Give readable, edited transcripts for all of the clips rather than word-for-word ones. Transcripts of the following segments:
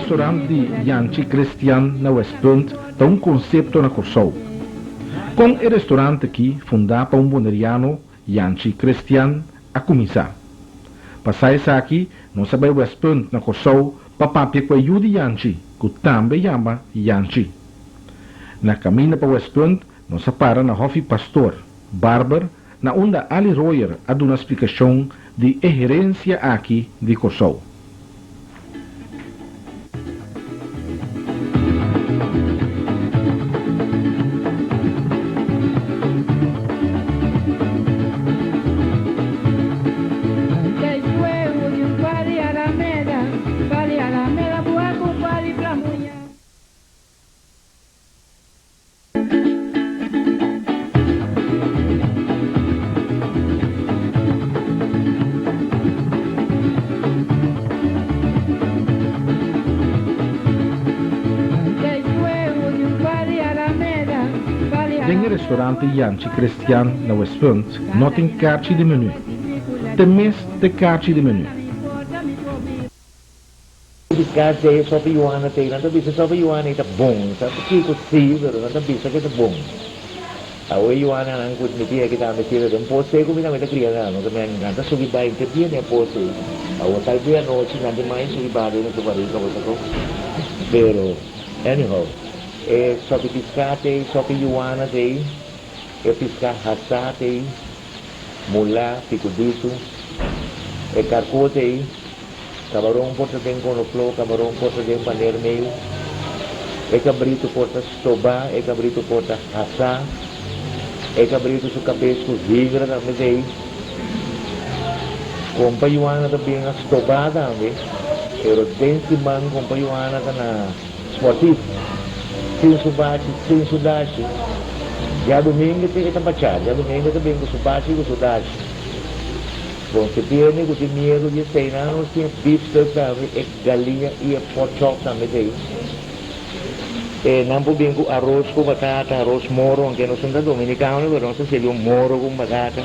restaurant di Yanchi Christian na Westpunt ta un konsepto na Kòrsou. Kon e restaurant aki, fundá pa un boneriano, Yanchi Christian, a kuminsá? Pa sa esaki, nos a bai Westpunt na Kòrsou pa papia ku e yu di Yanchi, ku tambe yama Yanchi. Na kaminda pa Westpunt, nos a para na Hòfi Pastor Barber, na unda Ali Royer a duna splikashon di e herensia aki di Kòrsou. Den e restaurante Yanchi Christian na Westpunt no tin karchi di menu. Te mes te karchi di menu. Piská te sopi yuana te nan ta bisa sopi yuana ei ta bon sa kiko si pero nan ta bisa ke ta bon awe yuana nan ku mi tia kita mi tira den pos ei ku mi tambe ta kria nan no nan ta subi bai te dia den pos ei awo tal be anochi nan tin mai subi bai den su barika bo sa kon pero anyhow e sopi piská te sopi yuana te e piská hasá te mulá pikuditu e karkó te. Cabaron por ta den konofló, cabaron por ta den paner meel, e cabrito por ta stobá, e cabrito por ta hasá, e cabrito su cabes cu higra tambe t'ei. Compa Juana ta bien a stobá tambe, pero den siman compa Juana ta na sportief, sin su bachi, sin su dashi. Djadumingo e ta bachá, djadumingo e ta bin cu su bachi cu su dashi. Bon, si tiene cu tin miedo di esey nan nos tin e beefsteak tambe, e galiña y e pork chop tambe ta ey. E nan por bin cu aros cu batata, aros moro, aunke nos no ta dominicano pero nos ta sirbi un moro cu batata.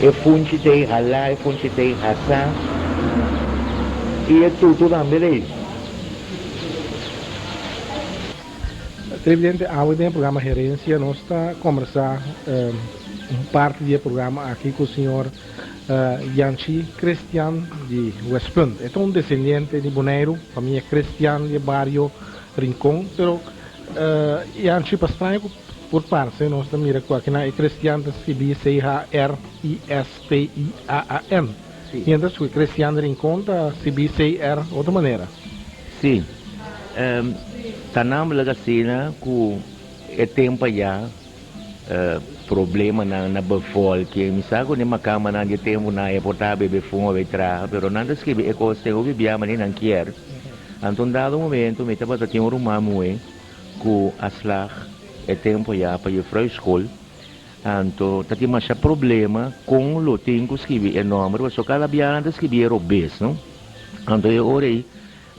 E funchi ta ey hala, e funchi ta ey hasa y e tutu tambe ta ey. Televidente, awe den e programa Herencia nos ta combersa un parti di e programa aki cu señor Yanchi Christian di Westpunt. E ta un descendiente di Boneiru, famia Christian di e bario Rincon, pero Yanchi pa straño cu por parce nos ta mira cu aki na e Christian ta scribi C-H-R-I-S-T-I-A-A-N, mientras cu e Christian di Rincon ta scribi C-R otro manera. Sí. Ta namelijk asina ku e tempu ayá problemanan na bevolking. Mi sa ku den makamanan di e tempunan e por ta bebe fuma bay traha, pero nan ta skibi e kos den hopi bia manera nan kier. Anto un dado momento mi tabata tin un ruman muhé ku a slag e tempu ayá pa juffrouwschool. Anto ta tin masha problema kon lo tin ku skibi e nòmber, pasobra kada bia nan ta skibi e robes, no? Anto e ora ei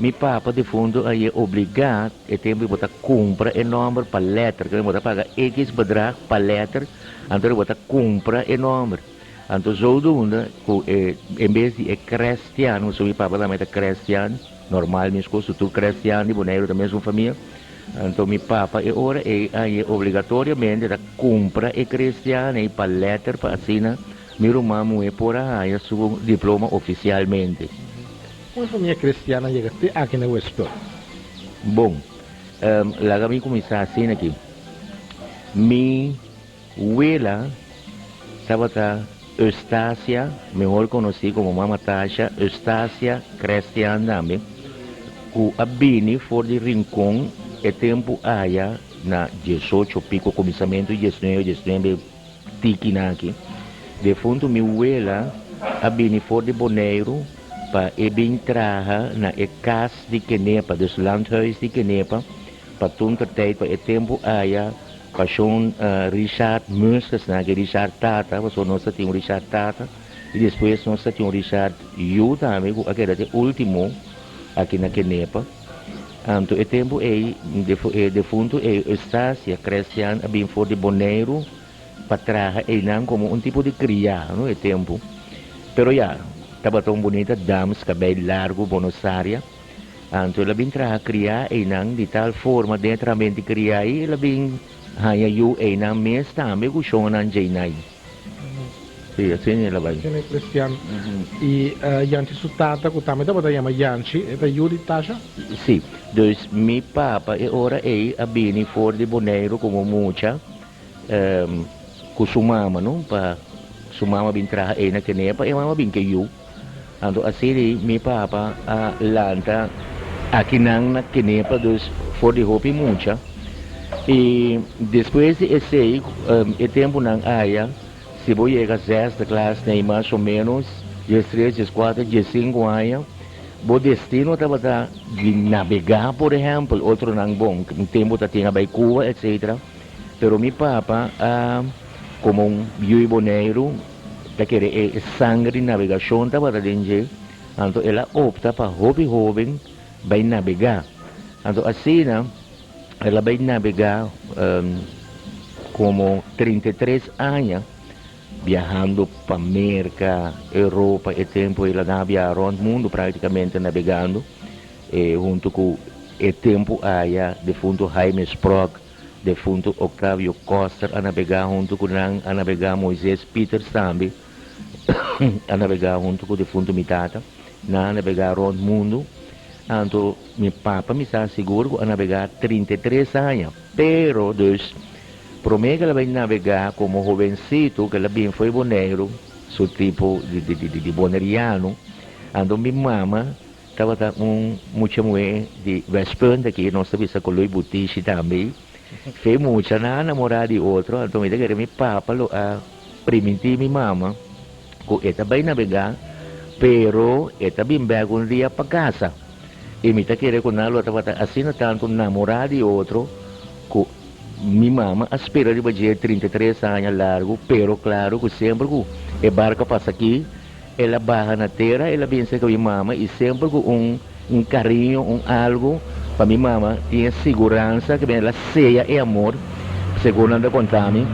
Mi papa difunto a ye obligá e tempu bo ta kumpra e nòmber pa lèter, kende bo ta paga ekis bedrag pa lèter, anto bo ta kumpra e nòmber. Anto zodoende ku e en bes di e Crestian, pasobra mi papa tambe ta Crestian, normal meskos ku tur Crestian di Boneiru ta mesun famia, anto mi papa e ora ei a ye obligatoriamente ta kumpra e Crestian ei pa lèter pa asina mi ruman muhé por a haña su diploma ofisialmente. Un famia cristian a yega te aki na Westpunt. Bon, laga mi kuminsá asina aki. Mi wela tabata Eustacia, mehor konosí komo Mama Tasha, Eustacia Crestian tambe, ku a bini for di Rincon e tempu aya na diesocho piko, kuminsamentu di diesnuebe, diesnuebe tikinan aki. Defuntu mi wela a bini for di Boneiru pa e bin traha na e kas di Kenepa, dus landhuis di Kenepa, pa tuntertijd pa e tempu aya Pashon Richard Muskus nan aki, Richard tata, pasobra nos ta tin un Richard tata i despues nos ta tin un Richard yu tambe ku a keda te ultimo aki na Kenepa. Anto e tempu ei e defuntu ei Eustacia Crestian a bin for di Boneiru pa traha einan komo un tipo di kriá no e tempu. Pero ya, tabata un bunita dams kabei largu bonosaria. Anto el a bin traha kriá einan di tal forma den e trahamentu di kriá ei el a bin haña yu einan mes tambe ku shonnan djeinai. Sí, asina el a bai. Asina e Cristian. I Yanchi su tata ku tambe tabata yama Yanchi, e ta yu di Tasha? Sí. Dus mi papa e ora ei a bini for di Boneiru komo mucha ku su mama no, pa su mama bin traha ei na Kenepa, e mama bin ke yu. Anto asina mi papa a lanta akinan na Kenepa dus for di hopi mucha. I despues di esei e tempunan aya si bo yega zesde klas nei mas o menos diestres, dieskuater, diesinku aña bo destino tabata di nabegá por ehèmpel, otronan bon un tempu ta tin a bai Cuba etcetera. Pero mi papa a komo un yu Boneiru ta kere e sanger di nabegashon tabata den dje, anto el a opta pa hopi hoben bai nabegá. Anto asina el a bai nabegá komo 33 aña biahando pa Merka, Europa, e tempu el a nabia rònt mundu práktikamente nabegando huntu ku e tempu aya defuntu Jaime Sprock, Defuntu Octavio Coster a nabegá huntu ku nan, a nabegá Moises Pieters tambe a nabegá huntu ku defuntu mi tata. Nan a nabegá rònt mundu. Anto mi papa mi sa sigur ku a nabegá 33 aña. Pero dus promé ku el a bai nabegá komo hobensitu ku el a bin fo'i Boneiru, su tipo di boneriano, anto mi mama Tabata un mucha muhé di West Punt aki, nos ta bisa ku Lui Butishi tambe. Fe mucha nan a namorá di otro, anto mi ta kere mi papa lo a primintí mi mama ku e ta bai nabegá, pero e ta bin bèk un dia pa kasa. I mi ta kere ku nan lo tabata asina tantu namorá di otro ku mi mama a spera riba dje 33 aña largu, pero klaru ku semper ku e barko a pasa aki, El a baha na tera, el a bin serka mi mama i semper ku un un kariño, un algu pa mi mama tin e siguransa ku el a seya e amor, segun nan ta konta mi.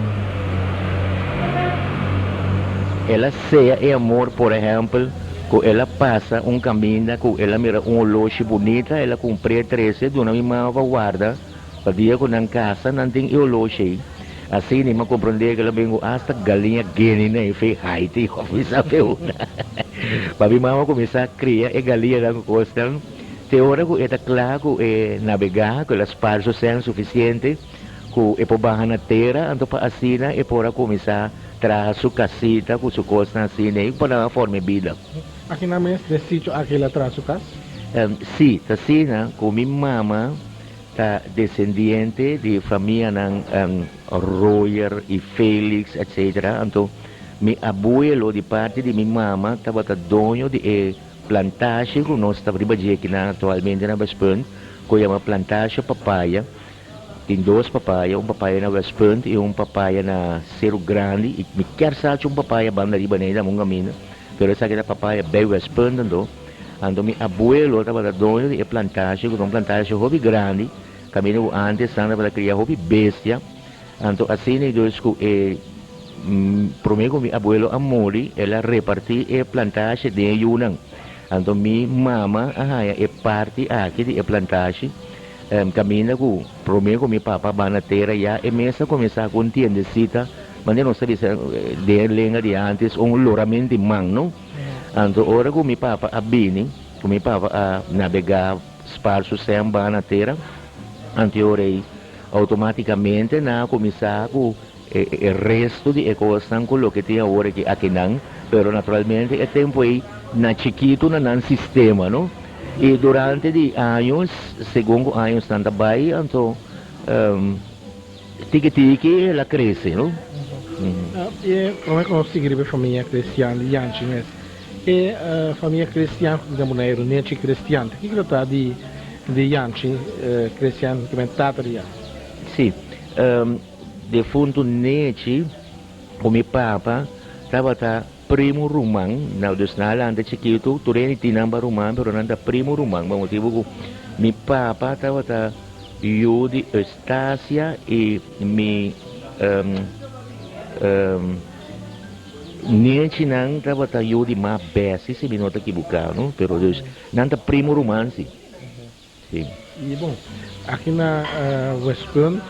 El a seya e amor, por ehèmpel, ku el a pasa un kaminda ku el a mira un oloshi bunita, el a kumpr'é trese duna mi mama pa warda. Pa dia ku nan kasa nan tin e oloshi ei. Asina mi a komprondé ku el a bin ku asta galiña guinea na e fe Haiti òf mi sa fe unda. Pa mi mama kuminsá kria e galiñanan ku kosnan te ora ku e ta kla ku e nabegá, ku el a spar su sèn sufisiente ku e por baha na tera, anto pa asina e por a kuminsá traha su kasita ku su kosnan asina ei pa nan a forma e bida. Aki nan mes den sitio aki el a traha su kas? Sí, ta asina ku mi mama Ta desendiente di famianan Royer y Felix etc. Anto mi abuelo di parti di mi mama tabata doño di e plantashe ku nos ta riba dje kinan aktualmente na Westpunt ku yama Plantashe Papaya. Tin dos papaya, un papaya na Westpunt y un papaya na Seru Grandi y mi kier sa cu un papaya banda riba nei dam un caminda pero esaki ta papaya bay Westpunt anto. Anto mi abuelo tabata doño di e plantasje, ku ta un plantasje hopi grandi, kaminda ku ántes nan tabata kria hopi bestia. Anto asina i dus ku e promé ku mi abuelo a muri, el a repartí e plantasje den e yunan. Anto mi mama a haña e parti aki di e plantasje, kaminda ku promé ku mi papa a banda tera ya e mes a kuminsá ku un tiendesita, manera nos ta bisa den e lenga di ántes, un loramenti man, no? Anto ora ku mi papa a bini, ku mi papa a nabegá spar su sèn baha na tera, anto e ora ei outomátikamente nan a kuminsá ku e resto di e kosnan ku loke tin awor aki akinan, pero naturalmente e tempu ei na chikitu na nan sistema, no? I durante di años, segun ku añosnan ta bai, anto Tiki tiki el a crece, no? E prome cu nos sigui riba e famia cristian di Yanchi mes. E famia cristian cu tin na Boneiru, Nechi Cristian, ta kico ta di di Yanchi Cristian, cu men tata di Yanchi? Si, defuntu Nechi cu mi papa tabata primu ruman, nou dus na lanta chikitu tur hende tin nan pa ruman, pero nan ta primu ruman pa motibu cu mi papa tabata yu di Eustacia i mi nechinan tabata yu di ma Bessie si mi no ta ekibuká no, pero dus nan ta primu ruman si. Si. I bon, aki na Westpunt,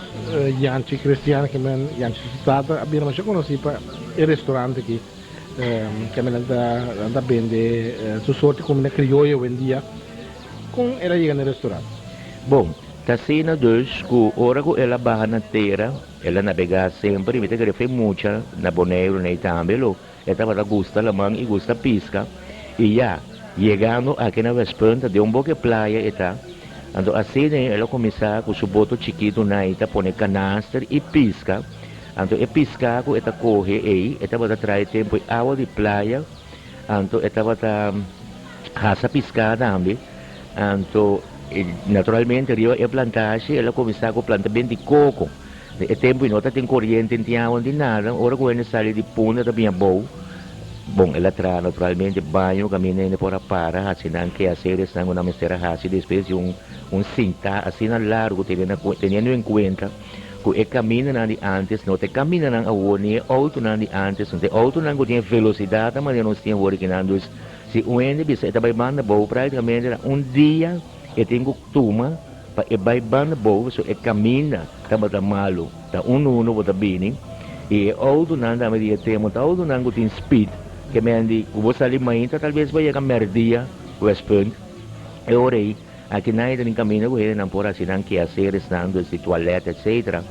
Janchi Christian, ke men Janchi su tata, a bira masha konosí pa e restaurant aki, ke men nan ta nan ta bende su sorti kumida krioyo awendia. Kon el a yega na e restaurant? Bon, ta asina dus ku ora ku el a baha na tera, el a nabegá semper i mi ta kere fe mucha na Boneiru nei tambe lo E tabata gusta laman i gusta piska, i ya, yegando aki na Westpunt ta den un boke playa e ta, anto asina el a kuminsá ku su boto chikitu nai ta pone kanaster i piska, anto e piská ku e ta kohe ei e tabata trae tempu e awa di playa, anto e tabata hasa piská tambe, anto naturalmente riba e plantashi el a kuminsá ku planta ben di koko. Den e tempu i no ta tin koriente ni tin awa ni nada, ora ku hende sali di Punda ta bin abou, bon el a traha naturalmente baño kaminda hende por a para hasi nan keaseresnan ku nan mester a hasi despues di un un sintá asina largu teniendo en kuenta ku e kamindanan di antes no ta e kamindanan awor ni e outonan di antes no ta e outonan ku tin e velosidat nan manera nos tin awor akinan dus si un hende bisa e ta bai banda abou praktikamente ta un dia E tin ku tuma pa e bai banda bou pasobra e kaminda tabata malu. Ta un uno bo ta bini i e outonan tambe di e tempu ta outonan ku tin speed ke men di ku bo sali mainta talbes bo yega merdia Westpunt. E ora ei aki nan e ta tin kaminda ku hendenan por hasi nan keaseresnan dus di tualet etcetera.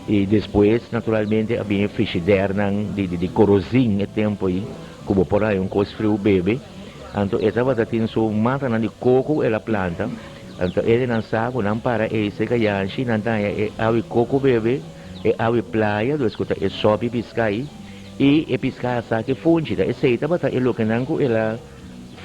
I despues naturalmente a bini e frishidernan di di korozin e tempu ei ku bo por haña un kos friu bebe. Anto e tabata tin su matanan di koko el a planta. Anto e di nan sa ku nan para ei serka Yanshi, nan ta haña e awi koko bebe, e awi playa, dus ku ta e sòpi piská ei, i e piská a sa ki funchi. Ta esei tabata e lokenan ku el a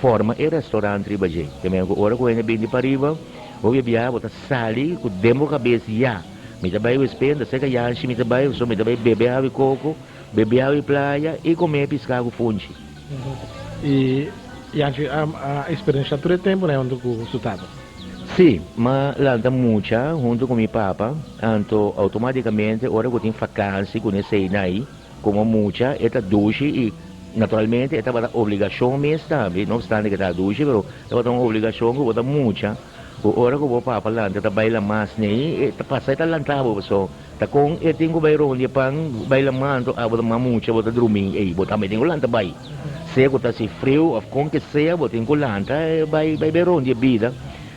forma e restaurant riba dje. Te mira ku ora ku hende bini pariba, hopi biaha bo ta sali ku den bo kabes ya, mi ta bai Westpunt, serka Yanshi mi ta bai, pasobra mi ta bai bebe awi koko, bebe awi playa i kome e piská ku funchi. I Yanchi a experiencia tur e temponan hunto cu su tata? Sí, m'a lanta mucha hunto cu mi papa, anto automaticamente ora cu tin vakantie cu nesey nai, como mucha e ta dushi y naturalmente e tabata obligacion mes tambe, no obstante cu e ta dushi, pero tabata un obligacion cu bo ta mucha, cu ora cu bo papa lanta ta baila mas nei, e ta pasa e ta lanta bo paso Ta kon e tin ku bai rond e pan bai laman anto abo ta mamucha bo ta drumi ey bo tambe tin ku lanta bai sea ku ta hasi friu of kon ke sea bo tin ku lanta bai bai bai rond e bida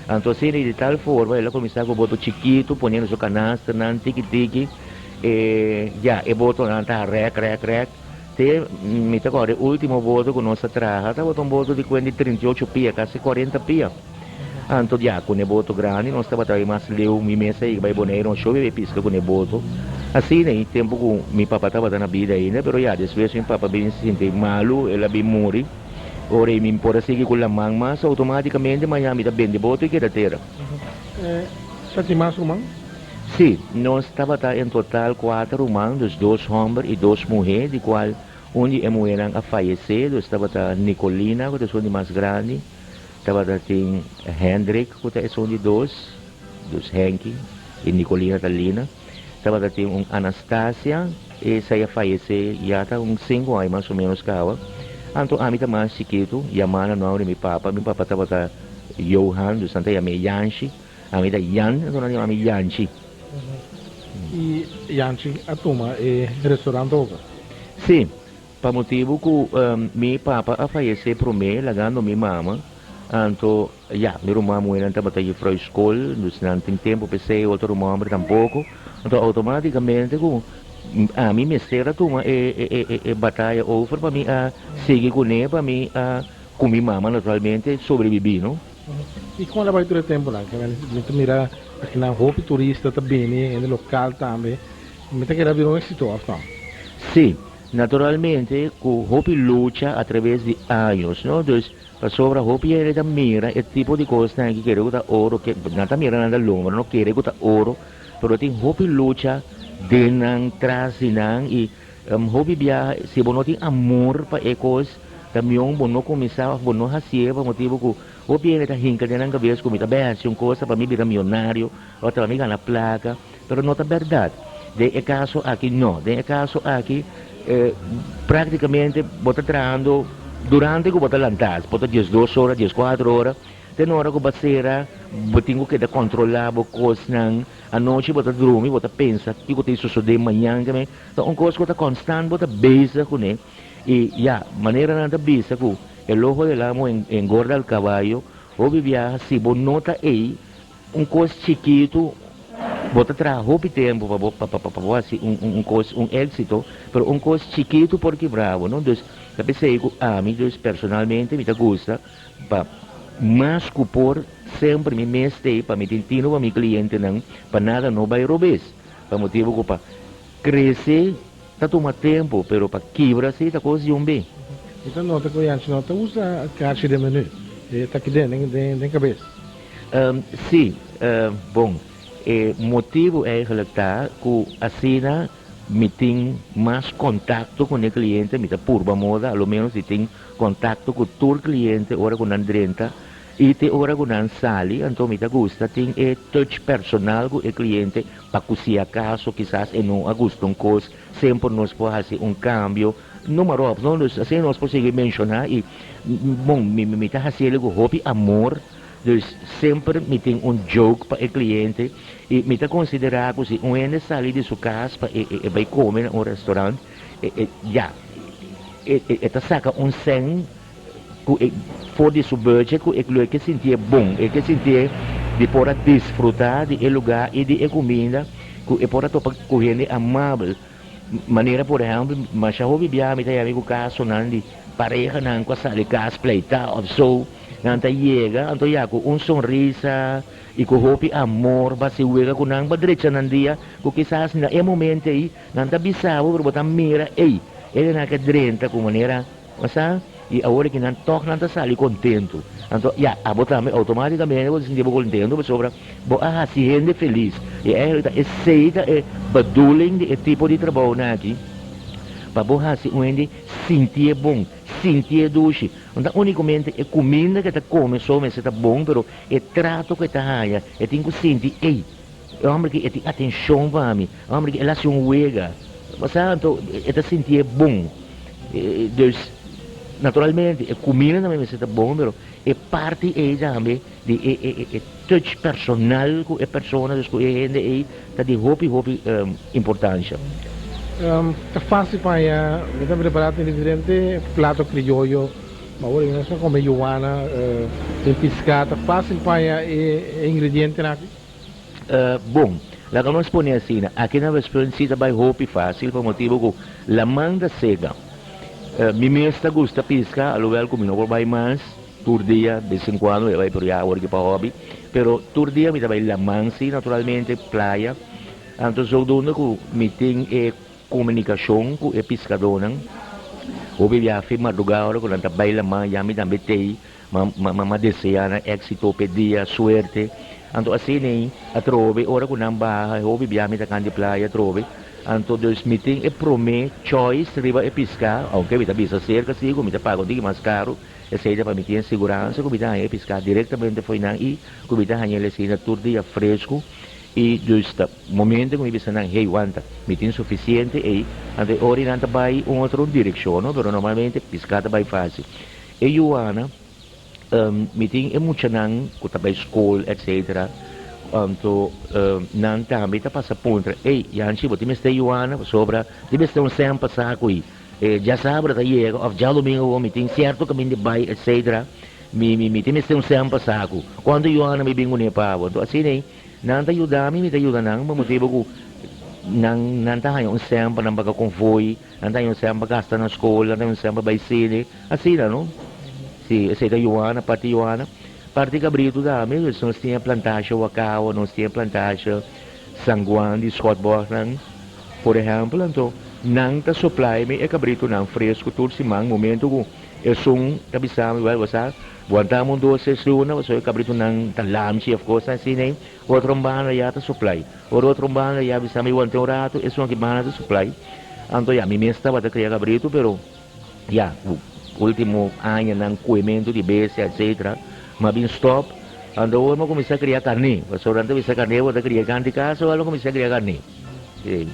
anto asina di tal forma el a kuminsá ku boto chikitu poniendo su kanasternan tiki tiki e ya e botonan ta rèk rèk rèk te mi ta kòrda e ultimo boto ku nos a traha tabata un boto di kuenta di 38 pia kasi 40 pia. Anto ya ku ne boto grandi nos tabata bai mas leu, mi mes a yega bai Boneiru nos show bai piska ku ne boto. Asina e tempu ku mi papa tabata na bida ainda, pero ya despues mi papa bin sinti malu, el a bin muri. Ora ei mi por a sigui ku laman mas outomatikamente maña mi ta bende boto i keda tera. Sa tin mas ruman? Sí, nos tabata en total kuater ruman, dus dos hòmber i dos muhé, di kual un di e muhénan a fayesé, dus tabata Nicolina ku ta esun di mas grandi. Tabata tin Hendrik ku ta esun di dos, dus Henky i Nicolina ta Lina. Tabata tin un Anastasia, esei a fayesé ya ta un sinku aña mas o ménos kaba. Anto ami ta mas chikitu, yamá na nòmber di mi papa. Mi papa tabata Johan, dus nan ta yam'é Yanshi. Ami ta Jan, anto nan yama mi Yanchi. I Yanchi a tuma e restaurant over? Sí. Pa motibu ku mi papa a fayesé promé lagando mi mama, anto ya, mi ruman muhénan tabata yefrou skol, dus nan tin tempu p'esei, otro ruman hòmber tampoko. Anto outomátikamente ku ami mester a tuma e bataya over pa mi a sigui kuné, pa mi a ku mi mama naturalmente sobrebibí, no. I kon a bai tur e tempunan? Mi ta mira akinan hopi turista ta bini, hende lokal tambe. Mi ta kere a bira un éksito, òf no? Sí. Naturalmente cu hopi lucha a traves di años, no? Dus, pasobra hopi hende ta mira e tipo di cosnan aki kere cu ta oro, ke, nan ta mira nan ta lombra, no kere cu ta oro, pero tin hopi lucha den nan, tras di nan, y hopi biaha si bo no tin amor pa e cos, ta mion bo no cuminsa of bo no hacié pa motibo cu hopi hende ta hinca den nan cabes cu mi ta bay haci un cosa pa mi bira mionario of ta pa mi gana placa. Pero no ta berdad. Den e caso aki no. Den e caso aki practicamente bo ta trahando durante cu bo ta lanta. Por ta diesdos ora, diescuatro ora. Te na ora ku bo a sera, bo tin ku keda kontrolá bo kosnan. Anochi bo ta drumi, bo ta pensa kiko ta sosodé mañan. Ta un kos ku ta konstant bo ta bezig kuné. I ya, manera nan ta bisa ku el ojo del amo engorda al caballo, hopi biaha si bo no ta ei, un kos chikitu bo ta traha hopi tempu pa bo pa pa bo hasi un un kos un éksito, pero un kos chikitu por kibra bo, no? Dus ta p'esei ku ami dus personalmente mi ta gusta pa mas ku por semper mi mes ta ei pa mi tin tinu pa mi klientenan pa nada no bai robes, pa motibu ku pa krese Ta tuma tempu, pero pa kibra si ta kos di un be. Mi ta nota ku Yanchi no ta usa karchi den menu. E ta kiden den kabes. Si, bon, e motibu eigenlijk ta ku asina mi tin mas kontakto ku ne kliente, mi ta purba moda a lo menos di tin kontakto ku tur kliente ora ku nan drenta i te ora ku nan sali, anto mi ta gusta tin e touch personal ku e kliente Pa cu si acaso kisas e no a gusta un cos, semper nos por haci un cambio, no maar op, no? Dus asina nos por sigui menciona y, bon, mi mi ta haciele cu hopi amor, dus semper mi tin un joke pa e cliente y mi ta considera cu si un hende sali di su cas pa e e bay come na un restaurant, e e ya, e e ta saca un cen ku e for di su budget ku e lo e ke sintié bon, e ke sintié di por a disfrutá di e lugá i di e kuminda ku e por a topa ku hende amabel. Manera por ehèmpel, masha hopi biaha mi ta yami ku kasonan di parehanan ku a sali kas pleitá òf so, nan ta yega anto ya ku un sonrisa i ku hopi amor basi wega ku nan pa drecha nan dia ku kisas na e momento ei nan ta bisa bo pero bo ta mira ei e nan ke drenta ku manera Bo sa? I awor aki nan tòg nan ta sali kontentu. Anto, ya, abo tambe outomátikamente bo ta sinti bo kontentu pasobra bo a hasi hende felis. I eigenlijk ta esei ta e bedoeling di e tipo di trabounan aki, pa bo hasi un hende sintié bon, sintié dushi. No ta únikamente e kuminda ku e ta kome so mester ta bon, pero e trato ku e ta haña, e tin ku sinti, ey, e hòmber aki e tin atenshon pa mi, e hòmber aki el hasi un wega. Bo sa? Anto e ta sintié bon. Dus, naturalmente, e kuminda tambe mester ta bon, pero e parti ei tambe di e e e touch personal ku e persona, dus ku e hende ei, ta di hopi hopi importansha. Ta fácil pa haña, mi ta prepará tin diferente plato krioyo, ma awor nos ta kome yuana, tin piská, ta fácil pa haña e ingredientenan aki? Bon, laga nos pone asina, aki na Westpunt si ta bai hopi fácil pa motibu ku laman ta seka. Mi mes ta gusta piska, alowel ku mi no por bai mas tur dia, bes en kuando mi ta bai pero ya awor ki pa hòbi, pero tur dia mi ta bai laman si naturalmente, playa. Anto zodoende ku mi tin e komunikashon ku e piskadónan, hopi biaha fin mardugá ora ku nan ta bai laman ya mi tambe t'ei. Mama desea nan éxito p'e dia, suerte. Anto asina ei atrobe ora ku nan baha e hopi bia mi ta kant di playa atrobe. Anto dus mi tin e promé choice riba e piská, aunke mi ta bisa serka si ku mi ta paga un tiki mas karu, esei ta pa mi tin e siguransa ku mi ta haña e piská direktamente fo'i nan i ku mi ta haña el asina tur dia fresku. I dus ta momento ku mi bisa nan, hey wanta, mi tin sufisiente ei, anto e ora ei nan ta bai un otro direkshon, no, pero normalmente piská ta bai fásil. E yuana, mi tin e muchanan ku ta bai skol etcetera, anto nan tambe ta pasa puntra, ey Yanchi bo tin mester yuana pasobra tin mester un sèn pasá ku e djasabra ta yega òf djadomingo awor mi tin sierto kaminda di bai etcetera, mi mi tin mester un sèn pasá ku kuantu yuana mi bin kuné pa bo? Anto asina ei nan ta yuda mi, mi ta yuda nan pa motibu ku nan nan ta haña un sèn pa nan paga konvoi. Nan ta haña un sèn pa gasta na skol, nan ta haña un sèn pa bai sine, asina no. Si, esei ta Joana, parti Joana. Parti Cabrito tambe, pues nos tin e plantasje Wakawa, nos tin e plantasje San Juan di Schotborgnan, por ehèmpel. Anto nan ta supply mi e cabritonan fresku tur siman, momento ku esun ta bisa mi, wèl bo sa, wantami un dos tres luna pasobra e cabritonan ta lamchi òf kosnan asina ei, otro banda ya ta supply. Ora otro banda ya bisa mi wanta un rato, esun aki banda ta supply. Anto ya, mi mes tabata cria cabrito, pero ya, cu ultimo añanan cuemento di bestia etcetera, m'a bin stop. Anto awor m'a cuminsa cria carne, pasobra nan ta bisa carne bo ta cria canti casa, awor m'a cuminsa cria carne. Si.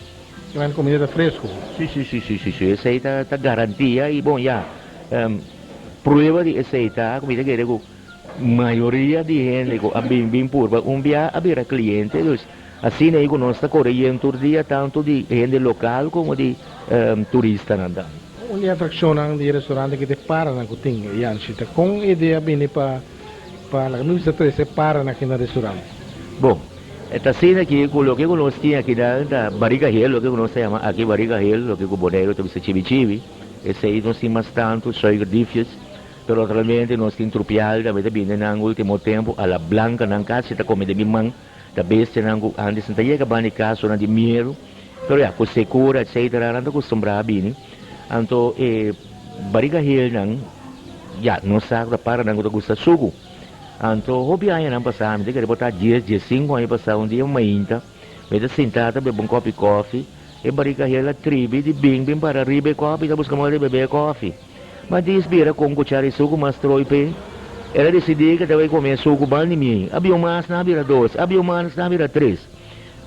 Nan comida ta fresco. Si, si, si, si, si, si, esey ta garantia y bon ya, prueba di esey ta cu mi ta kere cu. Mayoria di hende ku a bin bin purba un bia a bira kliente, dus asina ei ku nos ta kore yen tur dia tantu di hende lokal komo di turistanan tambe. Un di e atrakshonnan di e restorante ki ta e paranan ku tin, Yanshi, ta kon e idea bini pa pa laga mi bisa trese paranan aki na restorante? Bon, e ta asina aki ku loke ku nos tin akinan ta barika hel, loke ku nos ta yama aki barika hel, loke ku Boneiru ta bisa chibi chibi, esei nos tin mas tantu, suikerdiefjes. Pero realmente nos tin trupial tambe ta bini nan ultimo tempo a la blanca nan casi ta come den mi man ta bestianan cu antes no ta yega banda di cas nan di miedo pero ya cu secura etcetera nan ta acostumbra a bini anto e bariga hel nan ya nos sa cu ta para nan cu ta gusta sucu anto hopi añanan pasa mi ta kere por ta dies diescinco aña pasa un dia mainta mi ta sinta ta bebe un copi cofi e bariga hel a tribi di bin bin para riba e copi ta busca moda di bebe e cofi. Ma dis bira kon ku chari suku mas troi p'e. El a disidí ku e ta bai kome suku ban di mi. A biu mas nan a bira dos, a biu mas nan a bira tres.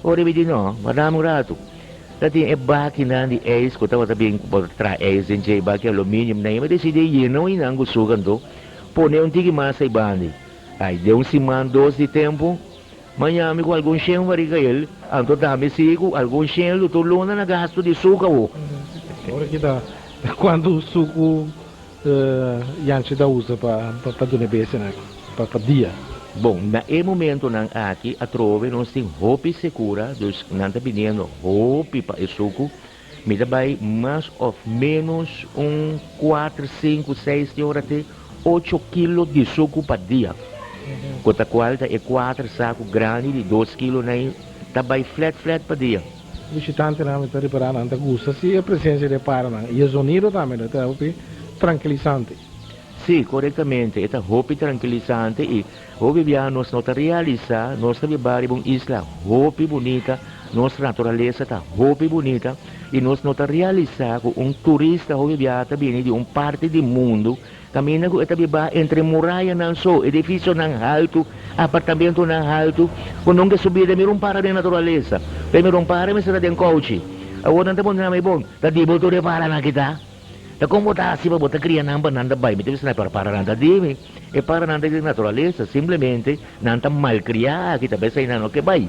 Ora mi di no, ma dame un ratu. Ta tin e bakinan di ijs ku tabata bin ku por traha ijs den dje, baki aluminium nan. Mi a disidí yena un inan ku suku anto pone un tiki mas ei bandi. Ai, den un siman dos di tempu, maña mi ku algun shen wariga el, anto tambe si ku algun shen lu tur luna na gastu di suku awo. Ora ki ta Kuantu suku Yanchi ta usa pa duna e bestianan aki pa dia? Bon, na e momentonan aki atrobe nos tin hopi sekura, dus nan ta biniendo hopi pa e suku. Mi ta bai mas of menos un kuater, sinku, seis te ora te ocho kilo di suku pa dia. Ku ta kual ta e kuater saku grandi di dos kilo nan ta bai flet flet pa dia. Bishitantenan mi ta ripará nan ta gusta si e presensia di e paranan i e zonido tambe no ta hopi trankilisante. Sí, korektamente, e ta hopi trankilisante i hopi biaha nos no ta realisá nos ta biba riba un isla hopi bunita, nos naturalesa ta hopi bunita i nos no ta realisá ku un turista hopi biaha ta bini di un parti di mundu Kaminda ku e ta bibá entre murayanan so, edifisionan haltu, apartamentonan haltu, ku nunka e subida mira un para den naturalesa. P'e mira un para mester ta den kouchi. Awor nan ta pone nan, Bon, ta di bo tur e paranan aki ta? Ta kon bo ta hasi pa bo ta kria nan pa nan ta bai? Mi ta bisa nan, Pero paranan ta di mi. E paranan ta di naturalesa, simplemente nan ta malkriá aki, ta p'esei nan no ke bai.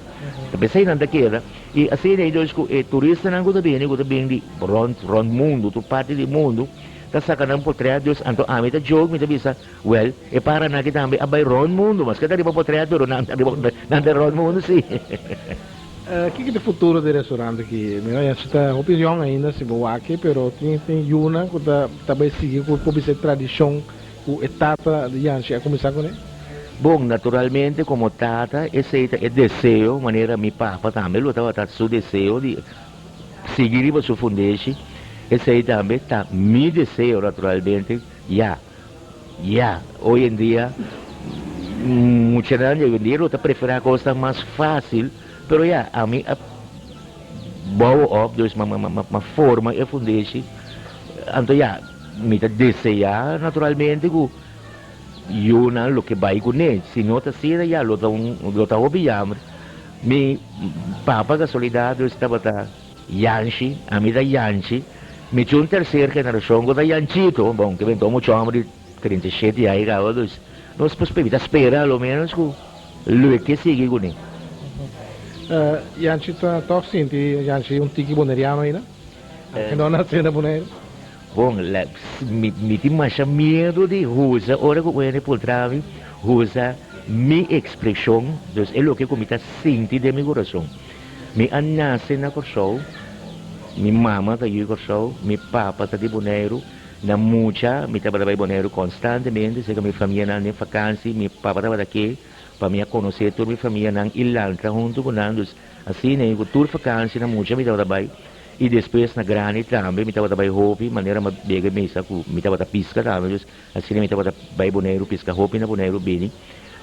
Ta p'esei nan ta keda. I asina ei dus ku e turistanan ku ta bini, ku ta bini di rònt rònt mundu, tur parti di mundu, Ta saka nan potret dus anto ami ta joke mi ta bisa wel e paranan aki tambe a bai rond mundo maske ta riba potret pero nan ta riba nan ta rond mundo si. Kiko ta e futuro di restaurant aki? Mi no ya si ta hopi yong ainda si bo wak pero tin tin yunan ku ta ta bai sigui ku por bisa e tradishon ku e tata di Yanshi a kuminsá kuné? Bon, naturalmente komo tata esei ta e deseo manera mi papa tambe lo tabata su deseo di Sigui riba su fundeshi, esei tambe ta mi deseo naturalmente, ya, ya, hoy en dia muchanan di hoy en dia lo ta prefera cosnan mas facil, pero ya, ami a bouw op, dus ma, ma, ma, ma forma e fundeshi, anto ya, mi ta desea naturalmente cu yunan lo ke bai cune, si no ta asina ya lo ta un, lo ta hopi jammer. Mi papa casualidad dus tabata Yanshi, ami ta Yanchi, mi tin un tercer generacion cu ta Yanchito, bon ke bento mucho homber di 37 aña caba dus nos por mi ta spera a lo menos cu lo ke sigui cune. Yanchi ta toch sinti Yanchi un tiki boneriano aina? Aunke no a nace na Boneiru. Bon, la, mi, mi tin masha miedo di usa, ora ku un hende puntra mi, usa mi ekspreshon, dus e loke ku mi ta sinti den mi kurason. Mi a nase na Kòrsou, mi mama ta yu Kòrsou, mi papa ta di Boneiru. Na mucha mi tabata bai Boneiru konstantemente, serka mi famianan den fakansi, mi papa tabata ke pa mi a konosé tur mi famianan i lanta huntu ku nan, dus asina ku tur fakansi na mucha mi tabata bai. I despues na grandi tambe mi tabata bai hopi, manera mi a bega mesa ku mi tabata piska tambe, dus asina mi tabata bai Boneiru piska hopi na Boneiru bini.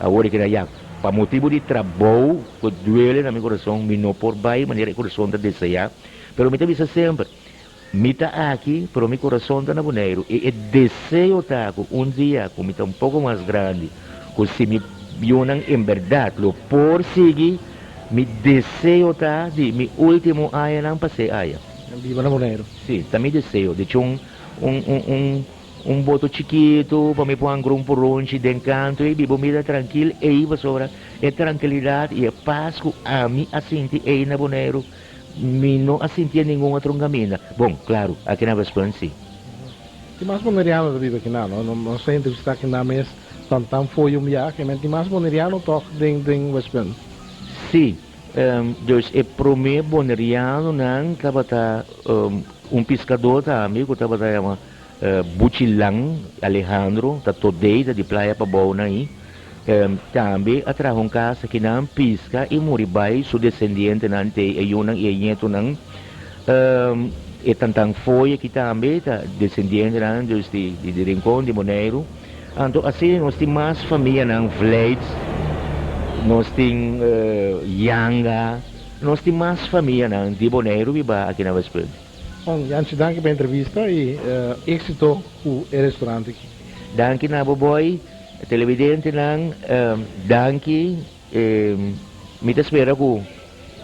Awor e keda ya, pa motibu di trabou ku duele na mi kurason mi no por bai manera e kurason ta deseá, pero mi ta bisa semper, mi ta aki pero mi kurason ta na Boneiru i e deseo ta ku un dia ku mi ta un poko mas grandi ku si mi yunan en bèrdat lo por sigui Mi deseo ta di mi ultimo añanan pas'é aya. Biba na Boneiru. Sí, ta mi deseo. Di hecho un un un un. un boto chikitu pa mi por hangra un poronchi den kantu ei biba un bida trankil ei pasobra e trankilidat i e pas ku ami a sinti ei na Boneiru mi no a sintié ningun otro kaminda. Bon, klaru, aki na Westpunt si. Tin mas boneriano ta biba akinan, no? Nos a entrevistá kinan mes tan tan fo'i un biaha, men tin mas boneriano tòg den den Westpunt. Sí, dus e promé bonerianonan tabata un piskadó tambe ku tabata yama Buchilan Alejandro, ta todei ta di Playa Pabou nan ei, tambe a traha un kas akinan, piska i muri bai su desendientenan te e yunan i e ñetunan. E tantan fooi aki tambe ta desendientenan dus di di Rincon, di Boneiru. Anto asina nos tin mas famianan Vlijts, nos tin Yanga, nos tin mas famianan di Boneiru biba aki na Westpunt. Bon, Janchi danki pa e entrevista y exito cu e restaurant aki. Danki na bo boy, televidentenan danki, mi ta spera cu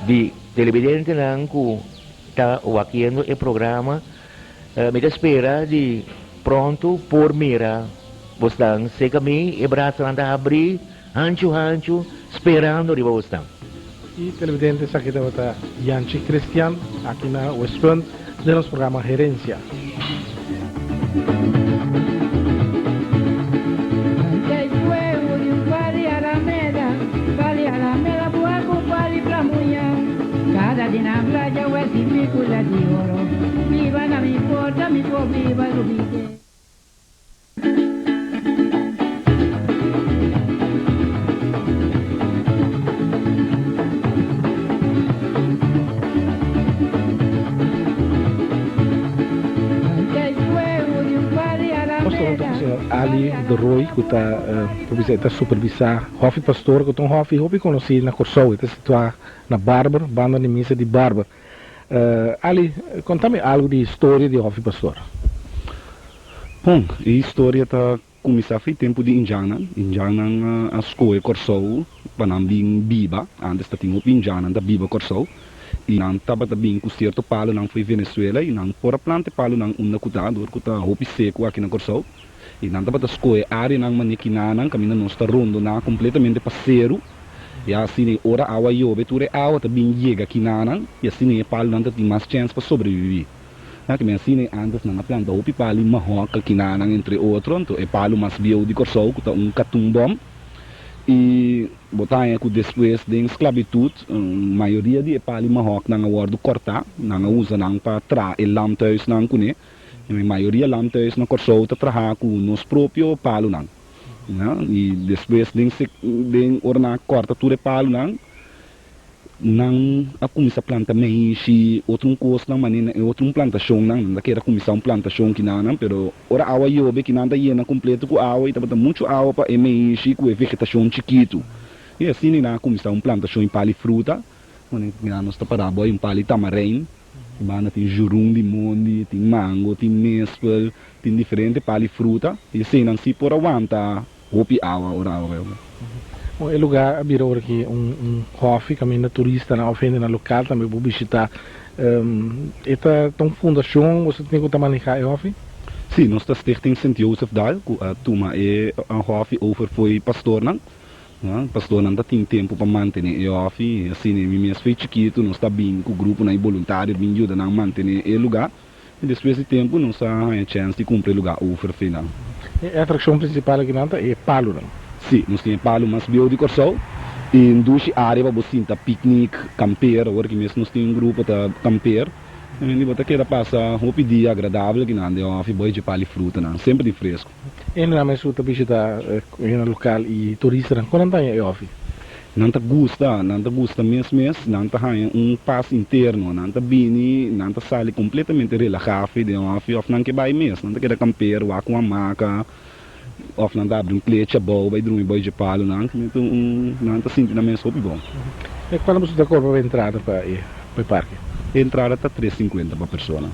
di televidentenan cu ta wakiendo e programa mi ta spera di pronto por mira bosnan seca mi e brasanan ta habri hanchu hanchu sperando riba bosnan. Y televidente esaki tabata Janchi Christian aki na Westpunt den nos programa Herencia. Nos ta hunto ku señor Ali de Rooy ku ta por bisa e ta supervisá Hòfi Pastor ku ta un hòfi hopi konosí na Kòrsou. E ta situá na Barber, banda di misa di Barber. Ali, konta mi algu di historia di Hòfi Pastor. Bon, e historia ta Kuminsá fi tempu di indjannan. Indjannan a skohe Kòrsou pa nan bin biba. Ántes ta tin hopi indjannan ta biba Kòrsou. I nan tabata bin ku sierto palunan fo'i Venezuela i nan por a planta e palunan unda ku ta, dor ku ta hopi seku aki na Kòrsou. I nan tabata skohe áreanan manera kinanan kaminda nos ta rondoná kompletamente pa seru. I asina e ora awa yobe tur e awa ta bin yega kinanan i asina e palunan ta tin mas chèns pa sobreviví. Na ki men asina e antes nan a planta hopi palu i mahoka kinanan entre otro, anto e palu mas bieu di Kòrsou ku ta un katoenbom i bo ta haña ku despues den sklabitut mayoria di e palu i mahòknan a wòrdu kòrtá, nan a usa nan pa traha e lamthuisnan kuné, i mayoria lamthuis na Kòrsou ta traha ku nos propio palunan i despues den den ora nan a kòrta tur e palunan. Nan a kuminsá planta meishi, otro un kosnan manera e otro un plantashonnan. Nan ta kere kuminsá un plantashon kinanan, pero ora awa yobe kinan ta yena kompleto ku awa i tabata muchu awa pa e meishi ku e vegetashon chikitu. I asina nan a kuminsá un plantashon i pali fruta. Manera kinan nos ta pará bo ai un pali tamarein, i banda tin jurun di mondi, tin mango, tin mespel, tin diferente pali fruta. I eseinan si por a wanta Hopi awa ora awa bai oca. Bon, e lugar a bira ora ki un un hòfi kaminda turistanan òf hendenan lokal tambe por bishitá. E ta ta un fundashon boso tin ku ta manehá e hòfi? Sí, nos ta Stichting Sint Jozefdal ku a tuma e hòfi over fo'i pastornan. Pastornan ta tin tempu pa mantené e hòfi. Asina mi mes fo'i chikitu nos ta bin ku gruponan i boluntario bin yuda nan mantené e lugá. I despues di tempu nos a haña chèns di kumpra e lugá over final. E atrakshon prinsipal akinan ta e palunan. Sí, nos tin e palu mas bieu di Kòrsou i un dushi área pa bo sinta piknik, kamper. Awor aki mes nos tin un grupo ta kamper. I bo ta keda pasa hopi dia agradabel akinan den hòfi bo echa pali frutanan, semper tin fresku. Hendenan mes ku ta bishitá hende lokal i turistanan, kon nan ta haña e hòfi? Nan ta gusta, nan ta gusta mes mes, nan ta haña un pas interno, nan ta bini, nan ta sali completamente relaha fi den hòfi òf nan ke bai mes, nan ta keda kamper, wak un hamaka òf nan ta abri un klechi abou bai drumi bou dje palunan, nan ta sinti nan mes hopi bon. E kual boso ta kobra pa entrada pa e parke? E entrada ta tres sinkuenta pa persona.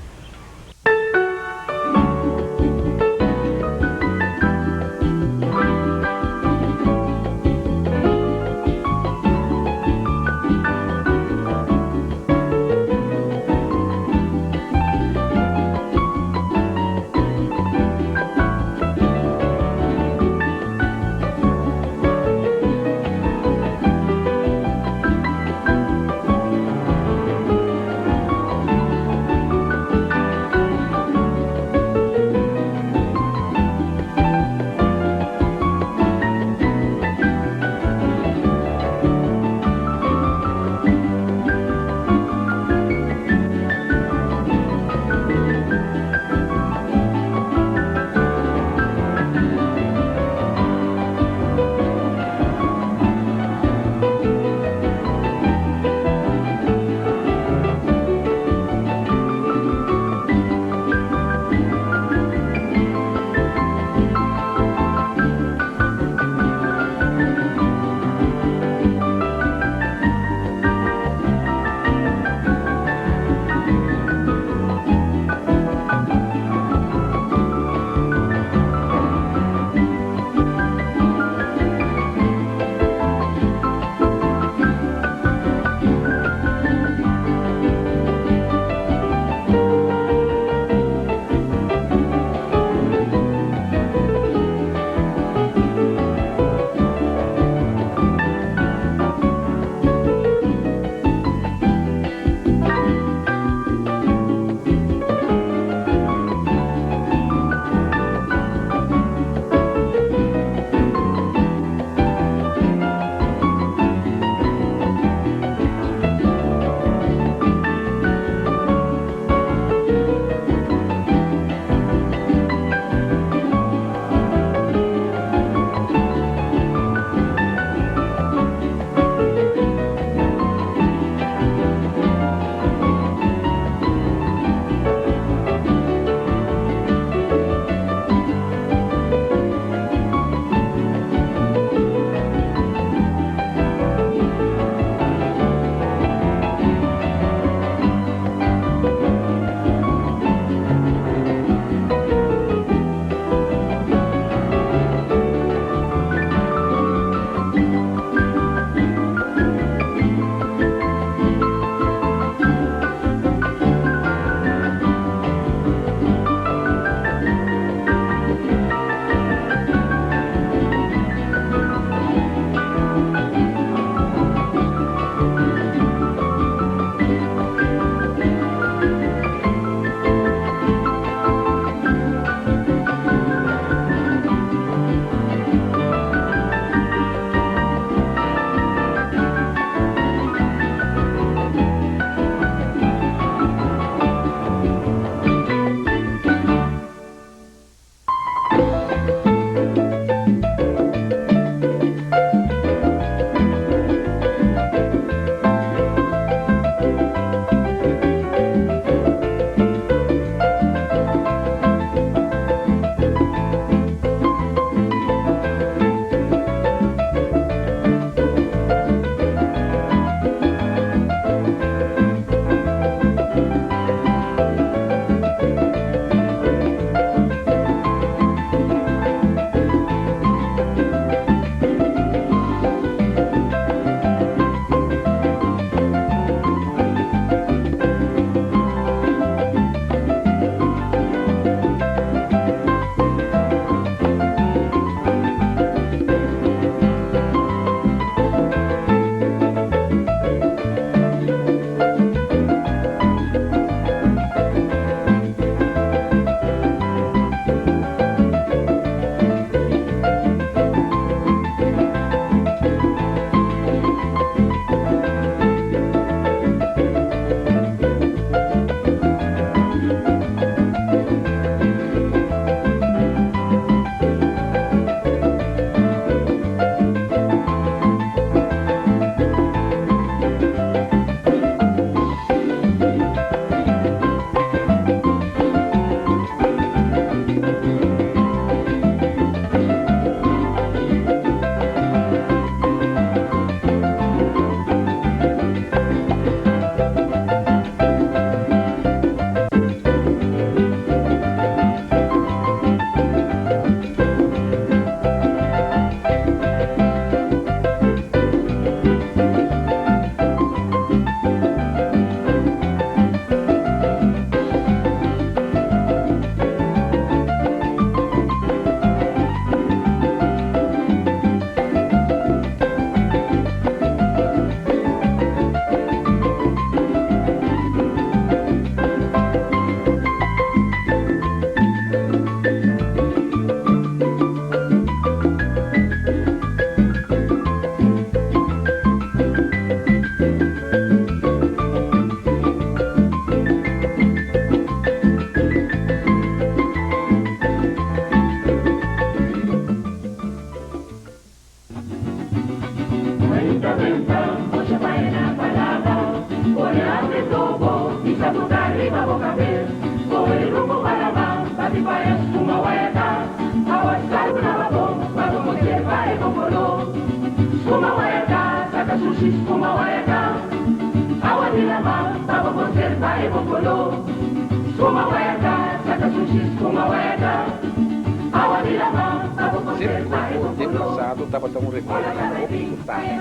Zeta di koko den pasado tabata un remedi hopi importante.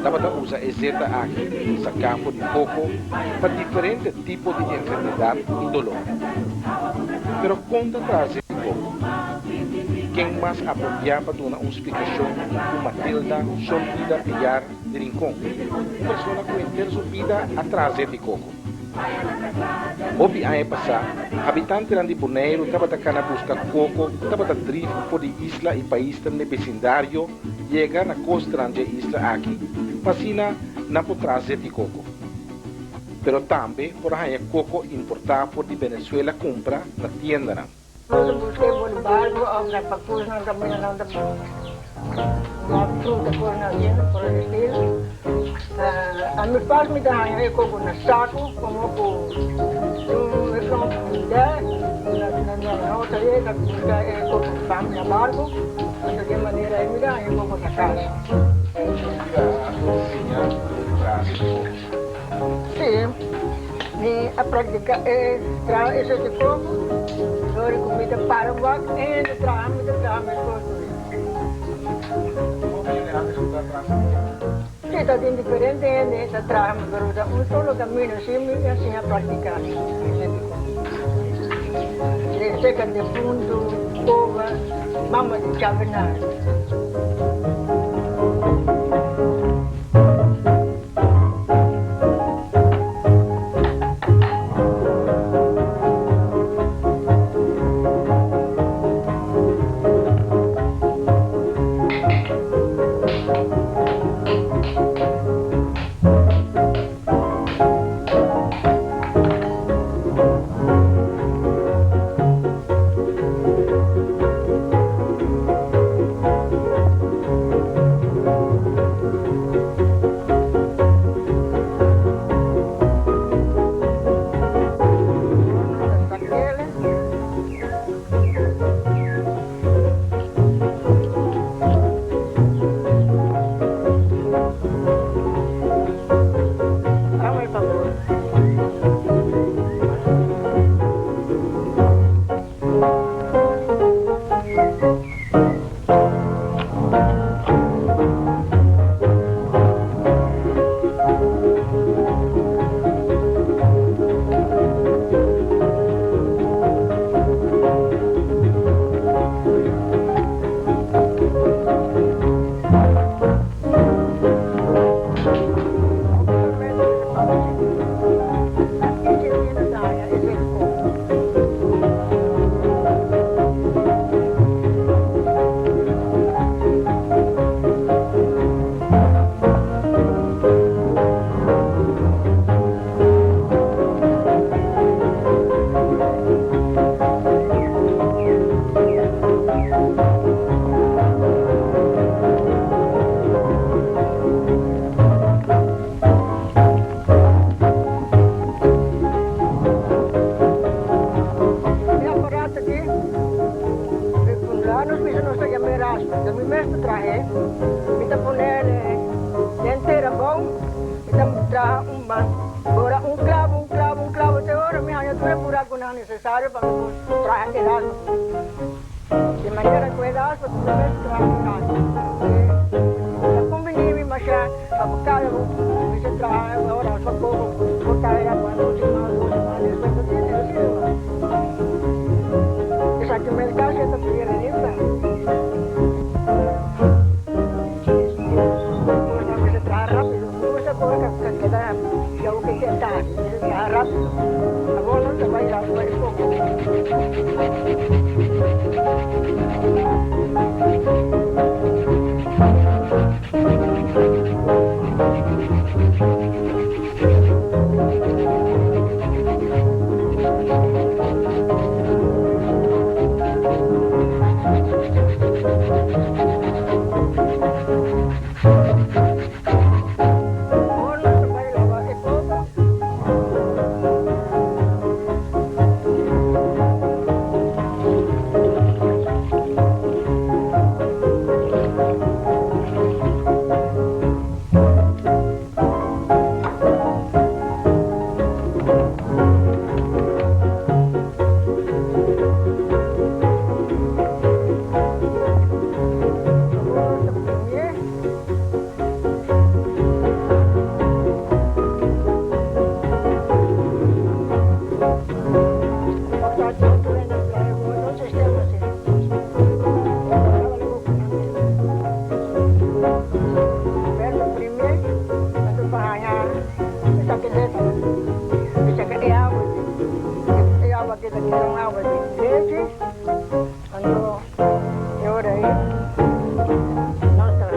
Tabata usa e zeta aki saká for di koko pa diferente tipo di enfermedat i doló. Pero kon ta traha zeta di koko? Ken mas apropiá pa duna un splikashon ku Matilda Shon Bida Piar di Rincon, un persona ku henter su bida a traha zeta di koko? Hopi aña pasá, habitantenan di Boneiru tabata kana buska koko ku tabata drif for di isla i paisnan den besindario yega na kostanan dje isla aki pa asina nan por traha zet di koko. Pero tambe por a haña koko importá for di Venezuela kumpra na tiendanan. Nos a buska e bon barco of na pakus nan caminda nan ta na fruta cos nan haciendo por el estilo. Ami pas mi ta haña e coco na saco como cu un restaurant da na na otro dia ta buska e coco pa mi na barco entonces di e manera ahi mi ta haña e coco na cas. Sí, mi a practica e traha esei di coco, dor di cu mi ta para wak en ta traha, mi ta traha mescos cu mi. Sí, ta tin diferente hende ta traha, pero ta un solo camino, sí mi a siña practica esei di coco. Seca defunto, coba, mama di chavenar. E aparato aki, nos bisa nos ta yama e raspa, ta mi mes ta trahe, mi ta pone den tera bou, mi ta traha un ban, bora un clavo, un clavo, un clavo, te ora mi haña tur e buracunan necesario pa mi por traha e raspa. Di manera cu e raspa ta mi mes traha mi casa. Ta cumbini mi masha pa cu cada un mi sa traha e raspa poco por ta era cu un siman, dos siman despues ta tene asina no. Esaki mes casi ta pidi renta. Cosnan mester traha rapido. Mi gusta cos ca keda yau ke ke tardi. Mester traha rapido. Awor no ta bai raspa e poco. un awa di lechi, anto e ora ei nos ta.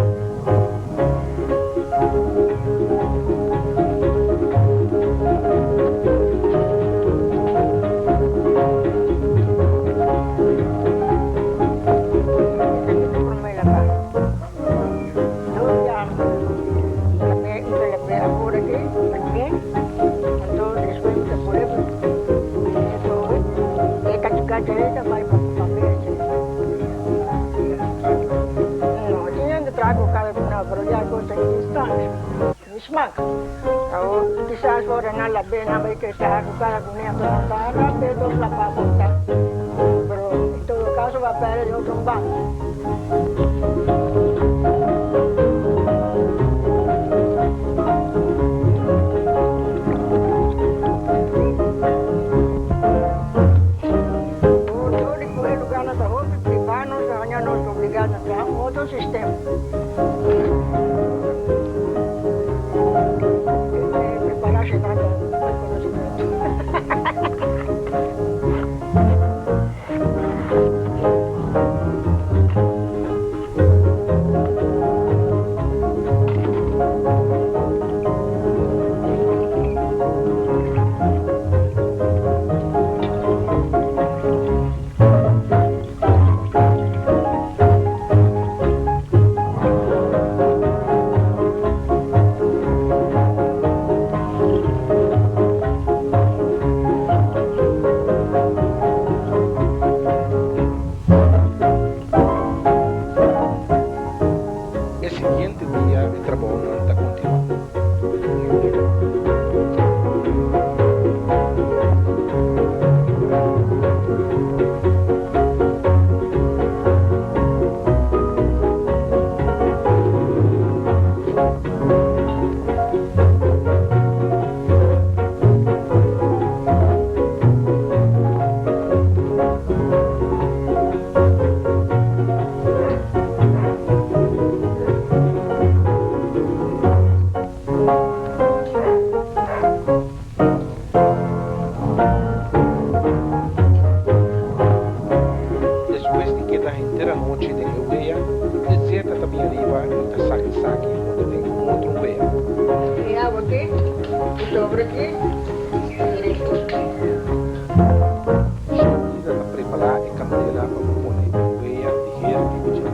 E siguiente dia e trabounan ta kontinuá. Despues di keda henter anochi den e wea, e zeta ta bin ariba i ta saka esaki pone den un otro wea. E awa aki, e sobre aki, e rico. Shantida ta prepará e kandela pa bo pone e wea di hera riba dje.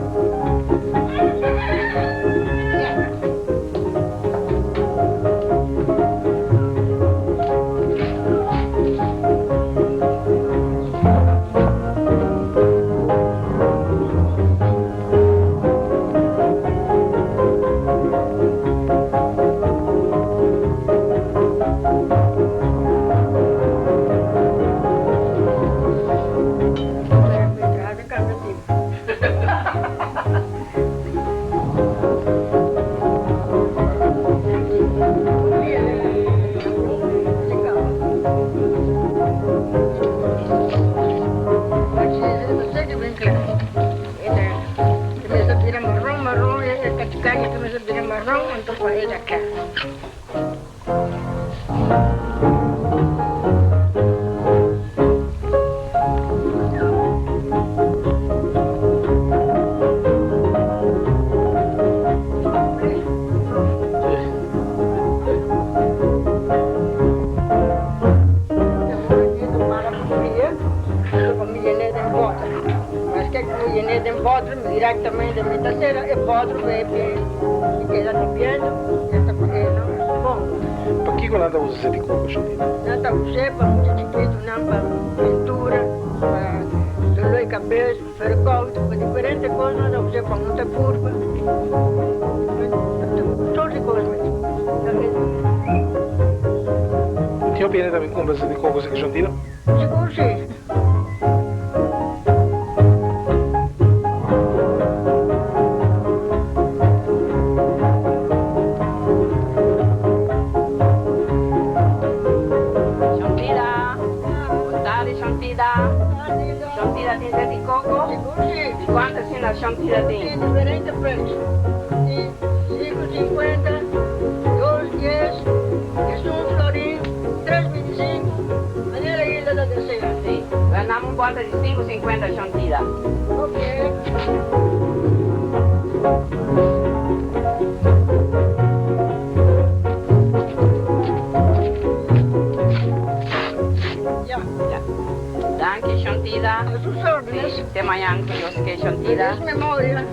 Pakiko nan ta usa zeti koko, Shantina? Nan ta us'é pa mucha chikitu nan pa pintura, pa doló di kabes, ferkout, pa diferente kos nan ta us'é pa hunta kurpa, tur di kos mes. Tin hopi hende ta bin kumpra zeti koko esaki, Shantina? Sigur si. Shantida, bon tardi Shantida. Shantida tin zet di koko? Di kuantu asina Shantida tin? Tin diferente preis. Tin sinku sinkuenta, dos dies, diesun florin, tres bintisinku, manera Hilda ta desea. Sí, gana. Traha un bòter di 5,50, Shantida. Oké. Ya. Ya. Danki, Shantida. A sus órdenes. Sí, te mañan ku Dios ke, Shantida. Feliz memoria.